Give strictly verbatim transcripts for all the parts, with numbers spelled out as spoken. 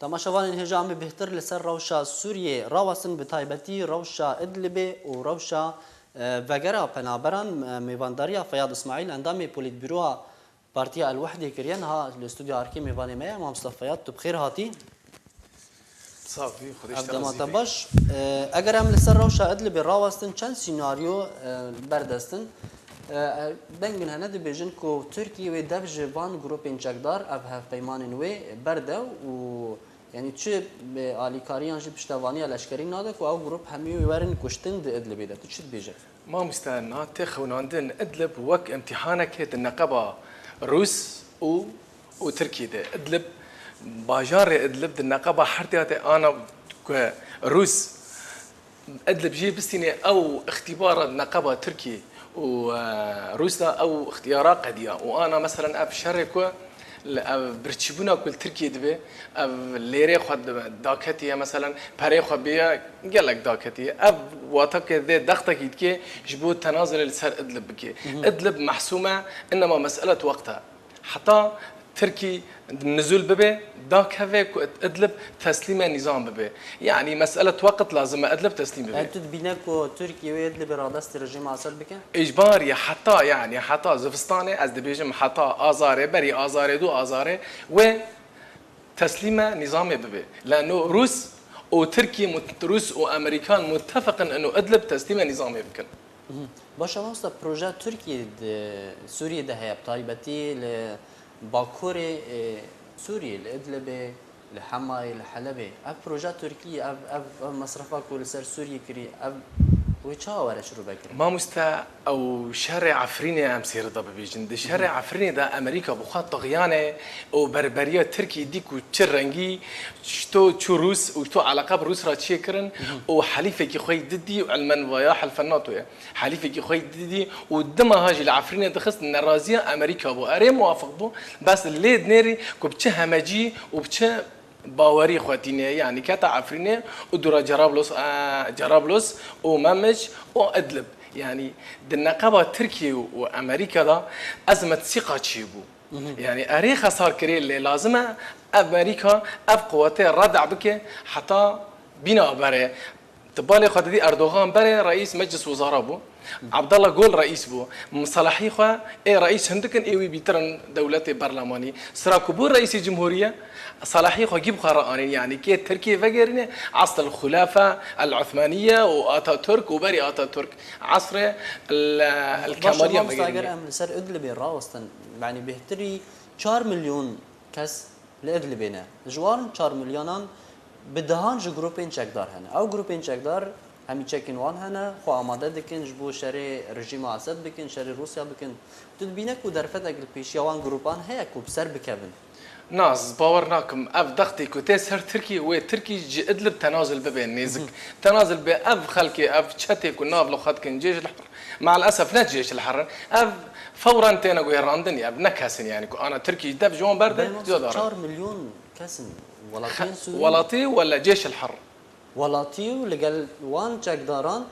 Temaşevanên hêja, em ê bêhtir li ser rewşa Sûriyê rawestin, bi taybetî rewşa Idlibê û rewşa, e, vegera penaberan, e, mêvandariya Feyad Îsmaîl, endamê Polîtbûroya Partiya El Wehdê kiriye. Niha li stûdyoya erkê mêvanê me ye. Mamosta Feyad, tu bi xêr hatî. Sax bî, Xwedê ji te razî be. Ev dema te baş. E, eger em li ser rewşa Idlibê rawestin, çend senaryo, e, berdest in. E, e, dengên hene dibêjin ku Tirkiyê wê dev ji van grûpên çekdar, ev hevpeymanên wê berde û, yanî, çi bi alîkariyan jî piştevaniya leşkerî nade ku ew grûp hemî wê werin kuştin di Idlibê de. Tu çi dibêje? Mamoste, niha tê xewnandin Idlib wek îmtîhanekê di neqeba Rûs û, û Tirkiyê de. Idlib, bajarê Idlib di neqeba hertê hate ana ku Rûs Idlib jî bistînê ew îxtîbara di neqeba Tirkiyê û, e, Rûs de ew îxtiyara qediya. Û ana meselen ev şerê ku li ev birçîbûna ku li Tirkiyê dibe, ev lêrê xwe di-, daketiye, meselen perê xwe bêye gelek daketiye. Ev wata ke vê dextekî dike ji bo tenazulê li ser Idlib bike. Idlib mehsûm e, inema mesele tu wext e. Heta Tirkî nizûl bibe, dakeve ku Idlib teslîme nîzam bibe. Yanî mesele tu weqt lazim e Idlib teslîm bibe. E, tu dibîne ku Tirkî wê Idlibê radestî rejîma Esed bike? Îcbar ye heta, yanî heta zivistanê, ez dibêjim heta azarê, berî azarê, du azarê wê teslîme nîzamê bibe. Leno Rûs û Tirkî mut-, Rûs û Amerîkan mutefeqin ino Idlib teslîme nîzamê bikin. Mhm. Baş e, mamosta, projeya Tirkiyê di Sûriyê de heye, bi taybetî li Bakurê, e, Sûriyê, li Idlibê, li Hemayê, li Helebê. Ev projeya Tirkiyê, ev, ev, ev mesrefa ku li ser Sûriyê kirî, ev wê çawa were şirove kirin? Mamoste, ew şerê Efrînê em sêrê de bibêjin. Di şerê Efrînê de Amerîka bi xwe tixiyane û berberiya Tirkiyê dî ku çi rengî, ji to çû Rûs û ji to eleqa bi Rûs re çêkirin û helîfekî xwe yî didî û ilmen vaya helifa NATO ye. Helîfekî xwe yî didî û dima ha jî li Efrînê dixist neraziya Amerîka bû. Erê, muwafiq bû, bes lê dinêrî ku bi çi hemecî û bi çi bawerî xwe tîne, yanî kete Efrînê û dûra Cerablos, e, Cerablos û Memij û Idlib. Yanî di neqeba Tirkiye û Amerîka de ezmet sîqa çêbû. Yanî erê xesar kirê lê lazim e Amerîka ev quwetê red'a bike heta bîna berê. Di balê xwe didî Erdogan berê reîs meclis wizara bû. Abdullah Gül reîs bû. Misalahî xwe ê reîs hindik in, ê wî bîtir in dewletê berlemanî. Sira ku bû reîsê cumhuriye, salahî xwe gî bi xwe re anîn. Yanî kê Tirkiyê vegerîne, asl el xulafe, el Uthmaniye û Atatürk û berî Atatürk asrê el, el Kemaliye vegerîne. Baş e, mamosta, eger em li ser Idlibê rawestin, yanî bêhtirî çar milyon kes li Idlibê ne. Ji wan çar milyonan bi dehan ji grûpên çekdar hene. Ew grûpên çekdar hemî çekên wan hene, xwe amade dikin, ji bo şerê rejîma Esed bikin, şerê Rûsya bikin. Tu dibîne ku derfetek li pêşiya wan grûpan heye ku bi ser bikevin? Na, ez bawer nakim. Ev dextê ku tê ser Tirkî, wê Tirkî ji Idlib tenazul bibe nêzik. Tenazul be ev xelkê, ev çetê ku nav li xwe dikin, cêj li Me'l esef ne cêş li herin. Ev fewren têne guhêrandin, ev ne kes in, yanî ku ana Tirkî dev ji wan berde, Bê, ziyade çar milyon kes in, welatiyên Sûrî. Welatî wele cêş li her. Welatî û li gel wan çekdaran,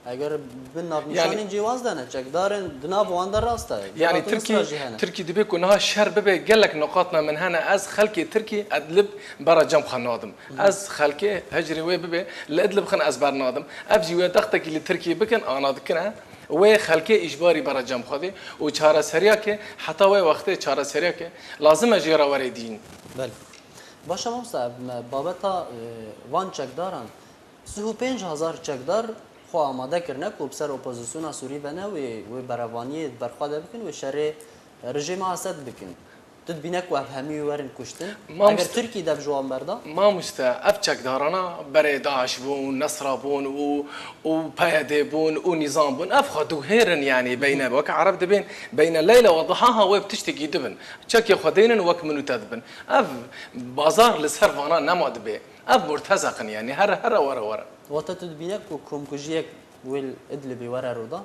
eger bi navnîşanên cêwaz de ne, çekdarên di nav wan de rast e. Yanî Welatî Tirkî, Misra jî hene. Tirkî dibe ku niha şer bibe, gelek nuqatna min hene, ez xelkê Tirkî Idlib bera cem xwe nadim. Ez xelkê hicrê wê bibe, li Idlib xin ez bernadim. Ev jî wê dextekî li Tirkiyê bikin, ana dikine. Wê xelkê îjbarî bere cem Xwedê û çareseriyakê, heta wê wextê çareseriyakê lazim e jê re were dîn. Belê. Baş e mamosta, me babeta, e, van çekdaran, sih û pênc hezar çekdar xwe amade kirine ku bi ser opozisyona Sûrî ve ne wê, wê berevaniyê ber xwe de bikin, wê şerê rejîma Esed bikin. Tu dibîne ku ev hemî werin kuştin? Mamoste- Eger Tirkî dev ji wan berda? Mamoste, ev çekdarana berê DAIŞ bûn, Nesra bûn û, û PYD bûn û nîzam bûn. Ev xwe diguhêrin, yanî beyne, wek Ereb dibên, beyne Leyla we dihaha wê bi tiştekî dibin. Çekê xwe deynin wek min û te dibin. Ev bazar li ser vana nema dibe. Ev murtezeq in, yanî here, here were were. Wate tu dibîne ku komkujiyek wê li Idlibê were rûdan?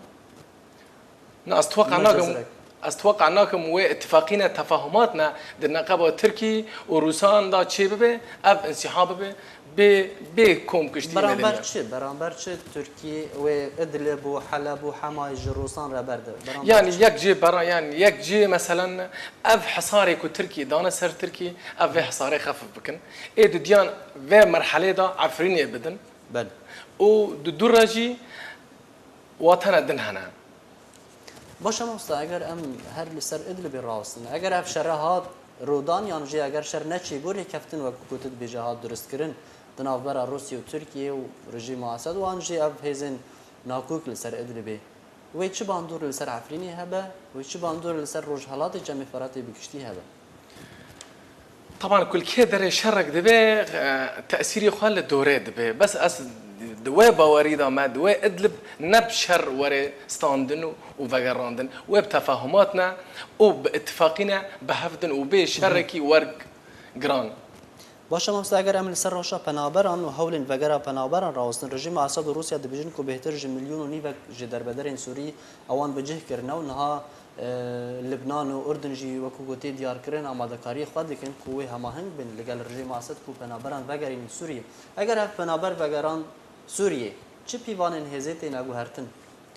Na, ez tweqa nakim, ez tweqa nakim wê îtifaqî ne, tefahumat ne di neqeba Tirkî û Rûsan de çê bibe, ev însîha bibe. Bê, bê kom kuştî Beramber medeniya. Çi? Beramber çi Tirkî wê Idlib û Heleb û Hemayê ji Rûsan re berde? Beramber Yani çi? Yek cê bera, yani yek cê, meselen, ev hesarê ku Tirkî dane ser Tirkî, ev vê hesarê xefif bikin. Ê di diyan vê merhelê de Efrînê bidin. Belê. Û di dû re jî watene din hene. Baş e mamosta, eger em her li ser Idlibê rawestin, eger ev şere hat rûdan yan jî eger şer neçîbû, rêkeftin wek ku tu dibêje hat durustkirin di navbera Rûsya û Tirkiyê û rejîma Esed û an jî ev hêzên nakûk li ser Idlibê, wê çi bandor li ser Efrînê hebe, wê çi bandor li ser Rojhelatê Çemê Feratê bi giştî hebe? Taban ku li kê derê şerek dibe, e, tesîrê xwe li dorê dibe. Bes ez di wê bawerî de me, di wê Idlib ne bi şer were standin û, û vegerandin. Wê bi tefahumat ne û bi îtifaqî ne bi hev din û bê şerekî wer giran. Baş e mamosta, eger em li ser rewşa penaberan û hewlên vegera penaberan rawestin, rejîma Esed û Rûsya dibêjin ku bêhtir ji milyon û nîvek ji derbederên Sûrî ewan bi cih kirine û niha e, Libnan û Urdun jî wekî ku tê diyarkirin amadekariyê xwe dikin ku wê hemaheng bin li gel rejîma Esed ku penaberan vegerînin Sûriyê. Eger ev penaber vegeran Sûriyê, çi pîvanên hêzê têne guhertin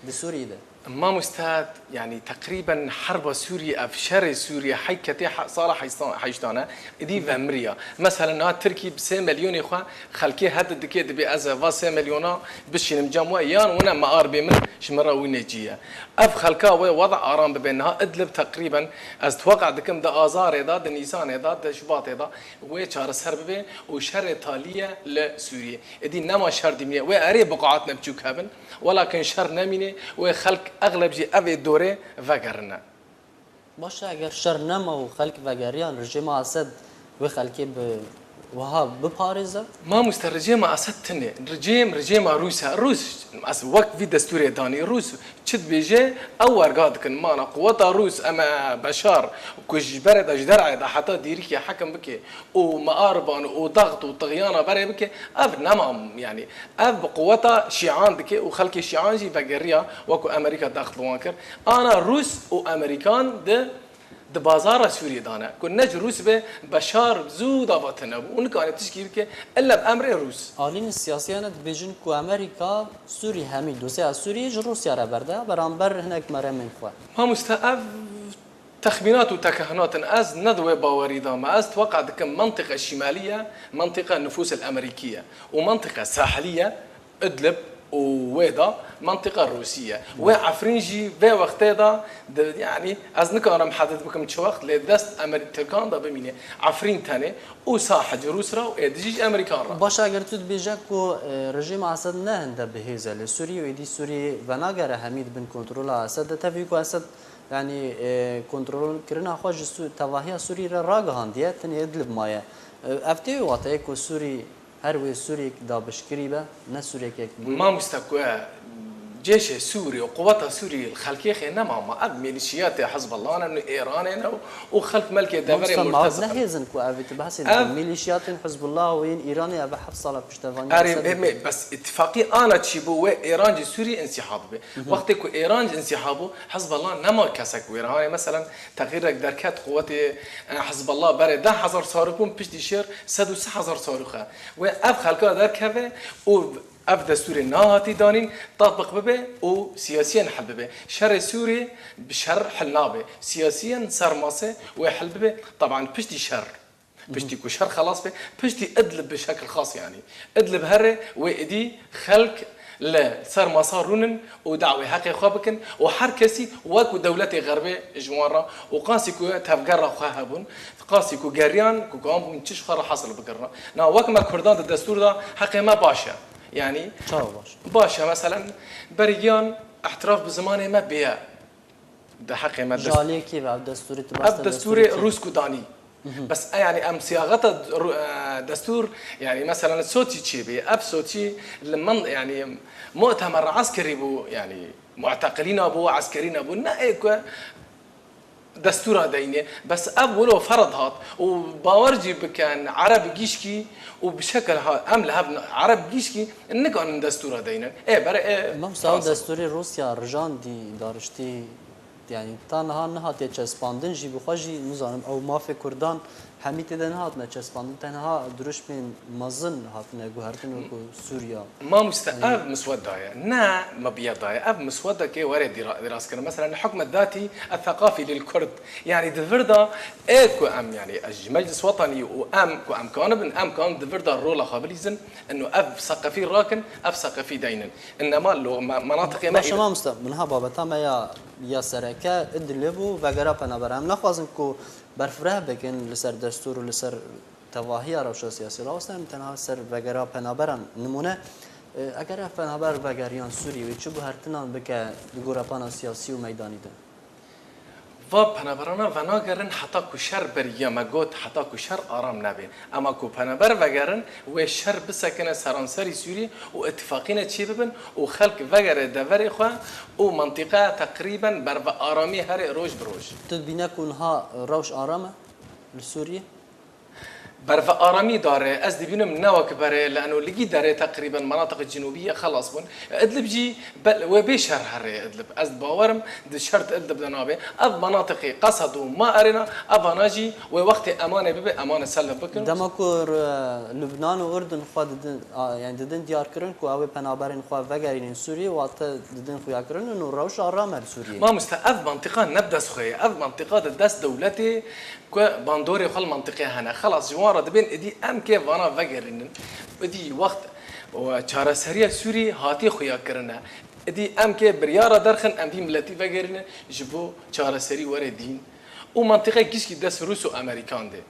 di Sûriyê de? Mamoste, yani teqrîben herba Sûriyê, ev şerê Sûriyê heyk ketê he-, sala heyştan-, heyştan e, îdî vemiriya. Mesela niha Tirkî bi sê milyonê xwe xelkê hedi dike, dibê ez ê va sê milyona bişînim cem we, yan wine me ar bê min, ji min re wî nêcî ye. Ev xelka wê weda aram bibe. Niha Idlib teqrîben ez teweqa dikim di Azarê de, di Nîsanê de, di Şubatê de wê çareser bibe û şerê talî ye li Sûriyê. Êdî nema şer dimîne. Wê erê biqaatine biçûk hebin, welakin şer nemîne, wê xelk exleb jî evê dorê vegerine. Baş e, eger şer nema û xelk vegeriyan, rejîma Esed wê xelkê bi wiha biparêze? Mamoste, rejêma Esed tune. Rejêm, rejêma Rûs e. Rûs, ez wek vî destûrê danî. Rûs çi dibêje, ew werga dikin. Mana quweta Rûs, em e Beşar, ku ji berê de, ji derê de heta dîrikê hekim bike û miariban û daxt û tixyana berê bike, ev nema, yani, ev bi quweta şîan dike û xelkê şîan jî vegeriya, wek ku Amerîka daxt bi wan kir. Ana Rûs û Amerîkan di di bazara Sûriyê de ne. Ku ne ji Rûs be, Beşar zû dava tune bû û nikane tişkî bike, illa bi emrê Rûs. Alîn siyasî hene dibêjin ku Amerîka Sûrî hemî dosyeya Sûriyê ji Rûsya re berde, beramber hinek meremên xwe. Mamoste, ev texmînat û tekehunat in. Ez ne di wê bawerî de me. Ez teweqa dikim mentiqe şimalî ye, mentiqe nufûs el Amerîkî ye û mentiqe sahilî ye. Idlib û wê de mentiqa Rûsî ye. Wê Efrîn jî vê wextê de, di, yanî ez nikarim hedid bikim çi wext, lê dest Amer-, Tirkan de bimîne. Efrîn tenê û sahil ji Rûs re û êdî jî ji Amerîkan re. Baş e, eger tu dibêje ku, e, rejîma Esed ne hinde bi hêz e li Sûriyê û êdî Sûriyê venagere hemî di bin kontrola Esed de, tevî ku Esed, yanî, e, kontrolkirina xwe ji Sû-, tevahiya Sûriyê re ragihandiye, tenê Idlib maye. E, ev tê wê wateyê ku Sûrî Her wê Sûriyek dabişkirî be, ne Sûriyek yek bûye. Mamoste, ku cêşê Sûrî û quweta Sûrî li xelkê xê nema, ma ev milîşiyatê Hizbullah ne, Îranê ne û xelk melkê deverê Mamoste, ma ev murtezî ne hêzin ku ev tu behsê dikin. Milîşiyatên Hizbullah û yên Îranê ev heft sala piştevaniya Erê, Esed em ê, dikin. Bes îtifaqî ana çî bû wê Îran ji Sûrî însiha bibe. Wextê ku Îran ji însiha bû, Hizbullah nema kesek wê re. Hanê, meselen, Texîrek derket, quwetê, e, Hizbullah berê deh hezar sarok bûn, piştî şer sed û sî hezar sarok e. Wê ev xelka derkeve û ev destûrê nahatî danîn, tatbiq bibe û siyasiyên hel bibe. Şerê Sûriyê bi şer hel nabe. Siyasiyên ser masê wê hel bibe. Taban piştî şer. Piştî ku şer xelas be, piştî Idlib bi şekil xas, yanî Idlib here wê êdî xelk li ser masa rûnin û dawê heqê xwe bikin û her kesî wek ku dewletê Xerbê ji wan re û qasî ku tevgera xwe hebûn, qasî ku geriyan ku kan bûn çi ji xwe re hasil bikirina. Na wek me Kurdan di destûr de heqê me baş e. Yanî Çawa baş? Baş e, meselen berigiyan îtiraf bi zimanê me bêye. Di heqê me dest- Ji aliyê kî ve ev destûrê tu behs Ev te destûrê destûrê kî? Rûs ku danî. Bes e, yanî em siyaxeta ru-, e, destûr, yanî meselen Soçî çêbê. Ev Soçî li min, yanî mu'temer eskerî bû, yanî mu'teqilîna bû, eskerîna bû. Ne ê ku destûra deyne. Bes ev wilo ferz hat û bawer jî bikin, Ereb gişkî û bi şekil ha, em li hev Ereb gişkî nikanin destûra deynin. Ê, bere, ê, Mamosta, ew Fransa. Destûrê Rûsya rijandî, dariştî, yanî ta niha nehatiye çespandin jî, bi xwe jî nizanim ew mafê Kurdan Hemî tê de nehatine çespandin, tenha dirûşmên mezin hatine guhertin wekû Sûriya. Mamoste, ev misweda ye. Ne mebiyeda ye. Ev miswedekê were dîra-, dîras kirin. Mesela, hukmet datî el-thekafî lil Kurd. Yani di vir de ê ku em, yani ez ji Meclis Wetanî û em ku em kanibin, em kan di vir de rola xwe bilîzin, ino ev seqefî rakin, ev seqefî deynin. Innema lo-, me-, menatiqê me. Baş e mamoste, min ha babeta me ya, ya sereke Idlib û vegera penaberan. Em naxwazin ku berfireh bikin li ser destûr û li ser tevahiya rewşa siyasî rawestin, em tenha ser vegera penaberan. Nimûne, e, eger ev penaber vegeriyan Sûriyê wê çi guhertinan bike li gorepana siyasî û meydanî de? Va penaberana venagerin heta ku şer beriya me got, heta ku şer aram nebe. Ema ku penaber vegerin, wê şer bisekine seranserî Sûriyê û îtîfaqîne çêbibin û xelk vegere deverê xwe û mentiqe teqrîben berve aramî here roj bi roj. Tu dibîne ku niha rewş aram e li Sûriyê? Berve aramî dare, ez dibînim ne wek berê, li eno ligî derê teqrîben menatiqê cinûbî ye xelas bûn. Idlib jî be-, wê bê şer herê Idlib. Ez bawerim di şer di Idlib de nabe. Ev menatiqê Qesed û Maerêna, evana jî wê wextê emanê bibe, emanê selef bikin. Dema ku r-, Lubnan û Urdun xwe didin, a, yani didin diyarkirin ku ew ê penaberên xwe vegerînin Sûriyê, wate didin xuyakirin û rewş aram e li Sûriyê. Mamoste, ev mentiqa ne bi dest xwe ye. Ev mentiqa di dest dewletê ku bandorê xwe li mentiqê hene. Xelas, ji wan re dibên êdî em kê vana vegerînin. Êdî wext û çareseriya Sûriyê hatiye xuya kirine. Êdî em kê biryara derxin em vî miletî vegerînin ji bo çareserî were dîn. Û mentiqe gişkî dest Rûs û Amerîkan de.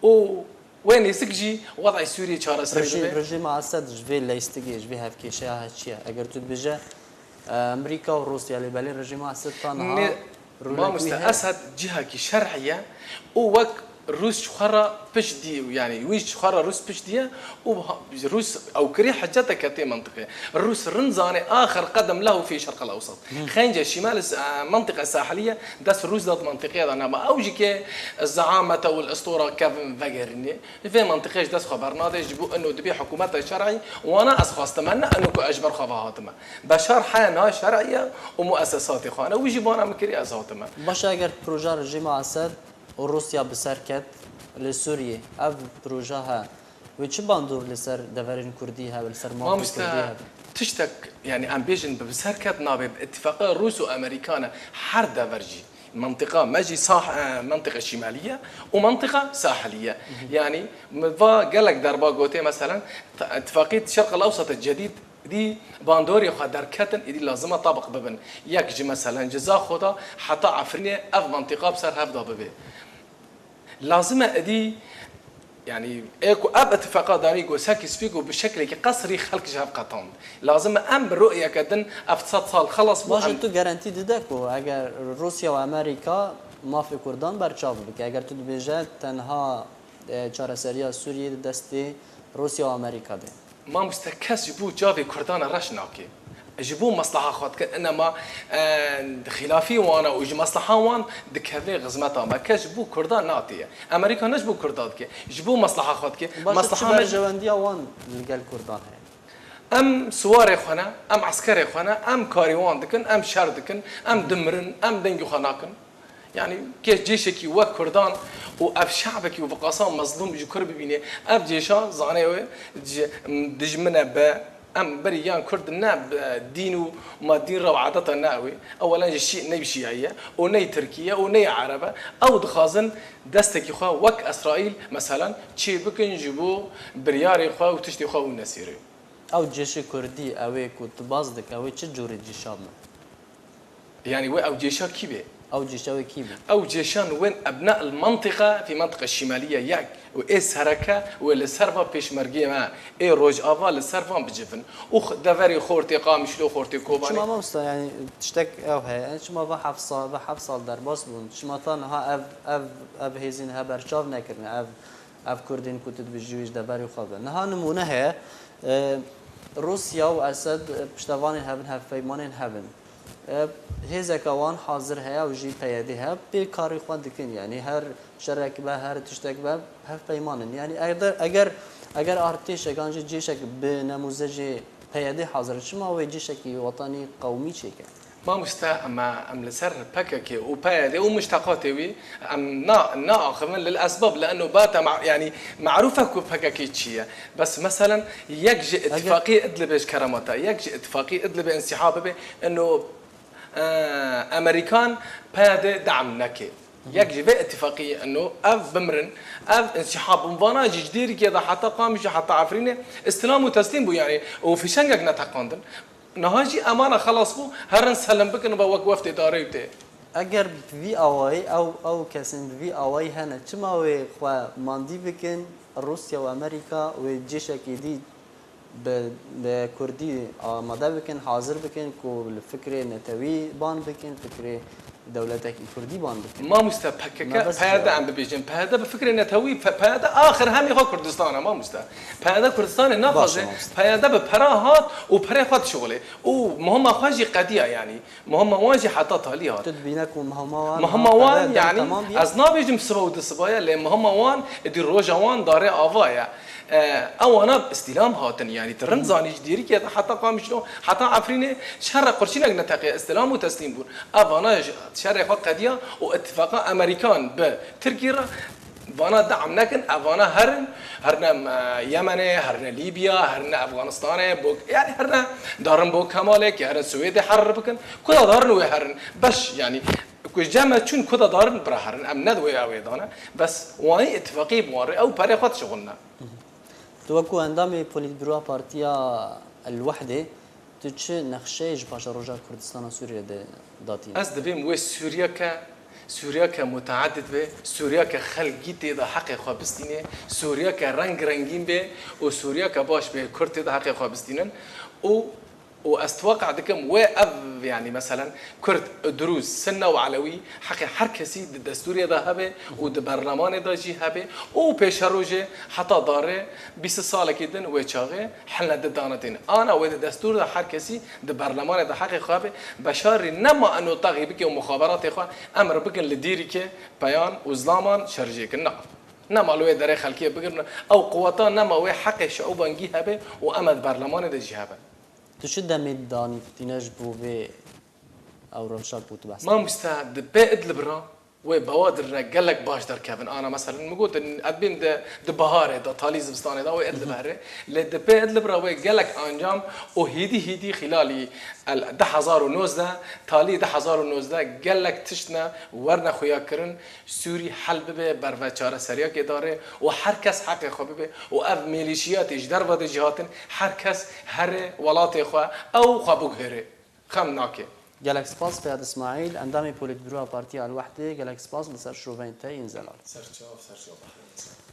Û wê nêzik jî wedayê Sûriyê çareser bibe. Rejîma Esed ji vê leystigê, ji vê hevkêşeya he çi ye? Eger tu dibêje, e, Amerîka û Rûsya, lê belê rejîma Esed ta niha rûnekî heye. Mamoste, Esed cihekî şer'î ye û wek Rûs ji xwe re pişt dî, yani wî ji xwe re Rûs pişt diye û ha-, Rûs ew kirî heceteke tê mentiqê. Rûs rind zane axir qedem lehu fî şerq el ewsat. Xenca şimal, e, mentiqe sahiliye dest Rûs de di mentiqeya de nema. Ew jî ke zeamete û l-istora kevin vegerînê. Vê mentiqê ji dest xwe bernade ji bo ino dibê hikûmeta şer'î wana ez xwastime, ne ino ku ez ji ber xwe ve hatime. Beşar heya niha şer'î ye û muesesatê xwe hene. Wî jî bana min kirî ez hatime. Baş e, eger proja rejîma Esed û Rûsya bi ser ket li Sûriyê, ev proja he, wê çi bandor li ser deverên Kurdî hebe, li ser mafê Kurdî hebe? Tiştek, yani em bêjin bi, bi ser ket nabe, bi îtîfaqa Rûs û Amerîkan e, her dever jî. Mentiqa me jî sah-, e, mentiqa şimalî ye û mentiqa sahilî ye. Yani, min va gelek derba gotê, meselen, îtîfaqî Şerq el Ewsat cedîd, êdî bandorê xwe derketin, êdî lazim e tabiq bibin. Yek ji, meselen, ji Zaxo de heta Efrînê ev mentiqa bi ser hev de bibe. Lazim e êdî, yani, ê ku ev îtîfaqa danî ku sekî spî ku bi şeklekî qesrî xelk ji hev qetand. Lazim e em bi rûyeke din ev sed sal xelas bû. Baş e, tu garantî dide ku eger Rûsya û Amerîka mafê Kurdan berçav bike, eger tu dibêje tenha, e, çareseriya Sûriyê di destê Rûsya û Amerîka de. Mamoste, kes ji bo çavê Kurdan e reş nake. Ji bo mesleha xwe dike, inema, e, xilafî wan e û ji mesleha wan dikeve xizmeta me. Kes ji bo Kurdan natiye. Amerîka ne ji bo Kurda dike. Ji bo mesleha xwe dike. Baş e, çi berjewendiya wan li gel Kurdan heye? Em siwarê xwe ne, em eskerê xwe ne, em karê wan dikin, em şer dikin, em dimirin, em dengê xwe nakin. Yani, kes cêşekî wek Kurdan û ev şe'bekî û viqasa mezlûm ji kur bibîne, ev cêşa zanê wê ji, dijmine be, em berî yan Kurd ne bi dîn û ma dîn re û adeta ne ew ê. Ewelen ji şî-, ney şîayî ye û ney Tirkî ye û ney Ereb e. Ew dixwazin destekî xwe wek Îsraîl, meselen, çê bikin ji bo biryarê xwe û tiştê xwe û nesêrê. Ew cêşê Kurdî, ew ê ku tu baz dike, ew ê çi cûrê cêşan e? Yani wê ew cêşa kî bê? Ew cêşa wê kî bê? Ew cêşan wên ebna el mentiqa fî mentiqa şimaliye yek û ê sereke wê li ser va pêşmergê me ê rojava li ser van bicivin û x-, deverê Xortê Qamişlo, Xortê Kobanê. Çima mamosta, yani tiştek ew heye, yani çima va heft sal, va heft sal derbas bûn, çima ta niha ev, ev, ev hêzên he berçav nekirine, ev, ev Kurdên ku tu dibêjî wê ji deverê xwe be. Niha nimûne heye, e, Rûsya û Esed, e, piştevanên hev in, hevpeymanên hev in. E, hêzeke wan hazir heye û jî P Y D heye, pê karê xwe dikin. Yanî her şerek be, her tiştek be, hevpeyman in. Yanî eger, eger, eger artêşek an jî cêşek bi nemûze jê P Y D hazir, çima wê cêşekî wetanî qewmî çêke? Mamoste, em, em li ser P K K û P Y D û muşteqatê wî em na-, naaxivin lil esbab, li eno bate ma-, yanî marûf e ku P K K çi ye. Bes meselen yek ji Eger îtifaqî Idlibê ji keremata, yek ji îtifaqî Idlibê însiha bibe, eno, e, Amerîkan P Y D de'm neke. Yek ji vê îtifaqî eno ev bimirin, ev însiha bin vana jî ji Dêrikê de heta Qamişlo heta Efrînê îstilam û teslîm bû, yanî û fişengek neteqandin. Niha jî emana xelas bû, herin selim bikin ve wek weftê darê û tê. Eger bi vî awayî ew, ew kesên bi vî awayî hene, çima wê xwe mandî bikin, Rûsya û Amerîka wê cêşekê dî bi, bi Kurdî amade bikin, hazir bikin ku li fikrê netewî ban bikin, fikrê dewletekî Kurdî ban bikin? Mamoste, P K K, Me bes P Y D cevab. Em bibêjin, P Y D bi fikrê netewî, P-, P Y D axir hemî xwe Kurdistan e, mamoste. P Y D Kurdistanê Baş e, naxwaze, mamoste. P Y D bi pera hat û perê xwe dişixulê. Û muhima xwe jî qediya, yanî. Muhima wan jî heta talî hat. Tu dibîne ku muhima wan Muhima hat, wan, pere dem yanî, temam bîye? Ez nabêjim sibe û du sibe ye, lê muhima wan êdî roja wan darê ava ye. E, ewana îstîlam hatin, yanî tu rind zanî ji Dêrikê de heta Qamişlo, heta Efrînê şerre qurşînek neteqiye, îstîlam û teslîm bûn. Evana ji şerê xwe qediya û îtifaqa Amerîkan bi Tirkî re vana de'm nekin, evana herin, herine, e, Yemenê, herine Lîbya, herine Efganistanê, bo, yanî herine darin bo Kemalê, ke herin Swêdê herir bikin, ku da darin wê herin. Beş, yanî, ku cem me çûn ku da darin bira herin, em ne di wê ew ê dane. Bes wanî îtifaqî bi wan re, ew perê xwe dişixulne. Tu wekû endamê Polîtbûroya Partiya El Wehdê, tu çi nexşeyê ji paşeroja Kurdistana Sûriyê de datîne? Ez dibêm wê Sûriyeke, Sûriyeke muteedid be, Sûriyeke xelkî tê de heqê xwe bistîne, Sûriyeke reng rengîn be û Sûriyeke baş be, Kurd tê de heqê xwe bistînin û, û ez teweqe dikim wê ev, yanî meselen, Kurd, Drûz, Sinne û Elewî heqê her kesî di destûrê de hebe û di berlemanê de jî hebe û pêşerojê heta darê bîst salekî din wê çaxê hilne di danetên. Ana wê di destûr de her kesî di berlemanê de heqê xwe hebe. Beşarî nema eno texî bike û muxaberatê xwe emir bikin li Dîrikê, Peyan û Zlaman şerjê kin. Na. Nema li wê derê xelkê bigirin. Ew quweta nema wê heqê şiûbangî hebe û em di berlemanê de jî hebe. Tu çi demê danî tîne ji bo vê ew rewşa ku tu behs Mamoste, di pê Idlib re wê bewa dirine gelek baş derkevin. Ana, meselen, min got, ez dibêm di, di biharê de, talî zivistanê de, wê Idlib here. Lê di pê Idlib re wê gelek ancam û hîdî hîdî xîlalî el-, du hezar û nozdeh, talî du hezar û nozdeh gelek tişt ne werne xuyakirin. Sûrî hel bibe, berve çareseriyakê dare û her kes heqê xwe bibe û ev mêlîşiyatê ji derve de jî hatin, her kes here welatê xwe, ew xwe biguhere. Xem nake. Gelek spas Feyad Îsmaîl, endamê Polîtbûroya Partiya El Wehdê, gelek spas li ser şoveyên te yên zelal. Ser çav, ser çav, Bahre.